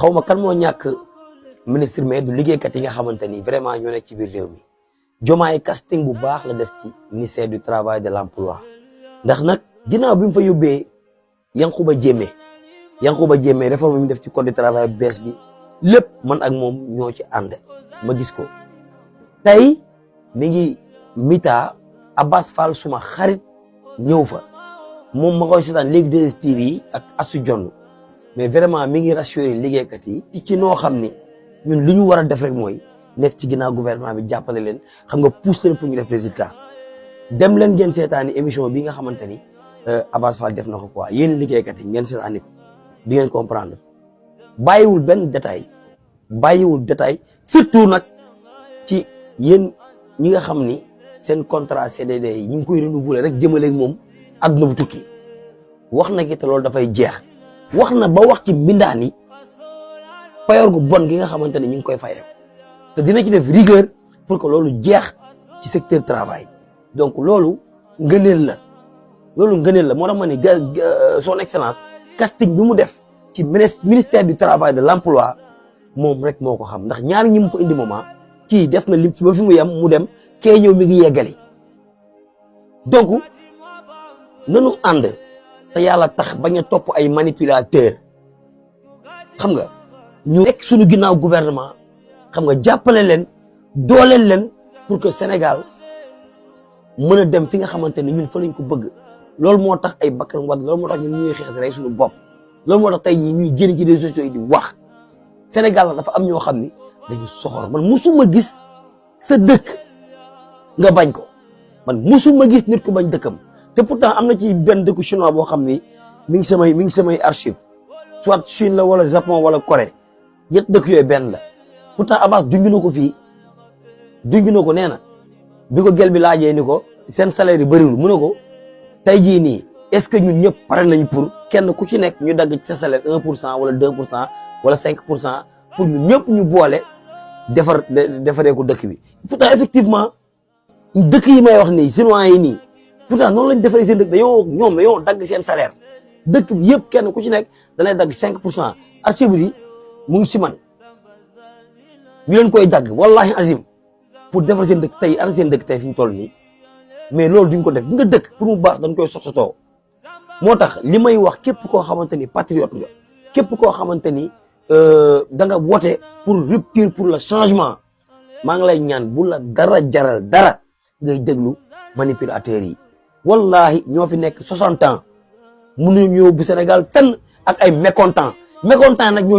xaw ma kan moo ñàkk ministre mais du liggéeykat yi nga xamante ni vraiment ñoo nekk ci biir réew mi Diomaye casting bu baax la def ci ministère du travail de l'emploi ndax nag ginnaaw bi mu fa yóbbee Yankhoba Diémé réforme bi mu def ci code du travail bu bees bi lépp man ak moom ñoo ci ànd ma gis ko tey mi ngi mita Abbas Fall suma xarit ñëw fa moom ma koy seetaan léegi 2STV yi ak Assou Dione mais vraiment mi ngi rassurer liggéeykat yi ci noo xam ni ñun li ñu war a def rek mooy nekk ci ginnaaw gouvernement bi jàppale leen xam nga pousse leen pour ñu def résultat dem leen ngeen seetaani émission bi nga xamante ni Abbas Fall def na ko quoi yéen liggéeykat yi ngeen seetaani ko di ngeen comprendre bàyyiwul benn détail surtout nag ci yéen ñi nga xam ni seen contrat CDD yi ñu ngi koy renouveler rek jëmaleeg moom adduna bu tukki wax na ki te loolu dafay jeex wax na ba wax ci mbindaan yi payoor gu bon gi nga xamante ne ñu ngi koy fayee te dina ci def rigueur pour que loolu jeex ci secteur travail donc loolu ngëneel la moo tax ma ni son excellence casting bi mu def ci ministère du travail de l'emploi moom rek moo ko xam ndax ñaar ñi mu fa indi moment kii def na lim ba fi mu yem mu dem kee ñëw mi ngi yeggali donc nanu ànd te yàlla tax bañ a topp ay manipulateur xam nga ñu nekk suñu ginnaaw gouvernement xam nga jàppale leen dooleel leen pour que Sénégal mën a dem fi nga xamante ne ñun fa lañ ko bëgg loolu moo tax ay bakkan wadd loolu moo tax ñun ñuy xeex rek suñu bopp loolu moo tax tey jii ñuy génn ci réseaux sociaux yi di wax Sénégal la dafa am ñoo xam ni dañu soxor man musuma gis sa dëkk nga bañ ko man musuma gis nit ku bañ dëkkam te pourtant am na ci benn dëkku chinois boo xam ni mi ngi samay archive soit Chine la wala Japon wala Corée ñett dëkk yooyu benn la pourtant Abbas junj na ko fii nee na bi ko gel bi laajee ni ko seen salaire yi bëriwul mu ne ko tey jii nii est-ce que ñun ñëpp pare nañ pour kenn ku ci nekk ñu dagg ci sa salaire 1% wala 2% wala 5% pour ñun ñëpp ñu boole defaree ko dëkk bi pourtant effectivement dëkk yi may wax nii chinois yi nii pourtant noonu lañ defaree seen dëkk dañoo dagg seen salaire dëkk bi yëpp kenn ku ci nekk danay dagg 5% archive yi mu ngi ci man ñu leen koy dagg wallahi azim pour defar seen dëkk tey ana seen dëkk tey fi mu toll nii mais loolu duñ ko def nga dëkk pour mu baax dañ koy sottatoo moo tax li may wax képp koo xamante ni patriote nga képp koo xamante ni da nga voté pour rupture pour le changement maa ngi lay ñaan bu la dara jaral dara ngay déglu manipulateurs yi wallahi ñoo fi nekk 60 ans mënuñu ñëw bu Sénégal fenn ak ay mécontents nag ñoo ci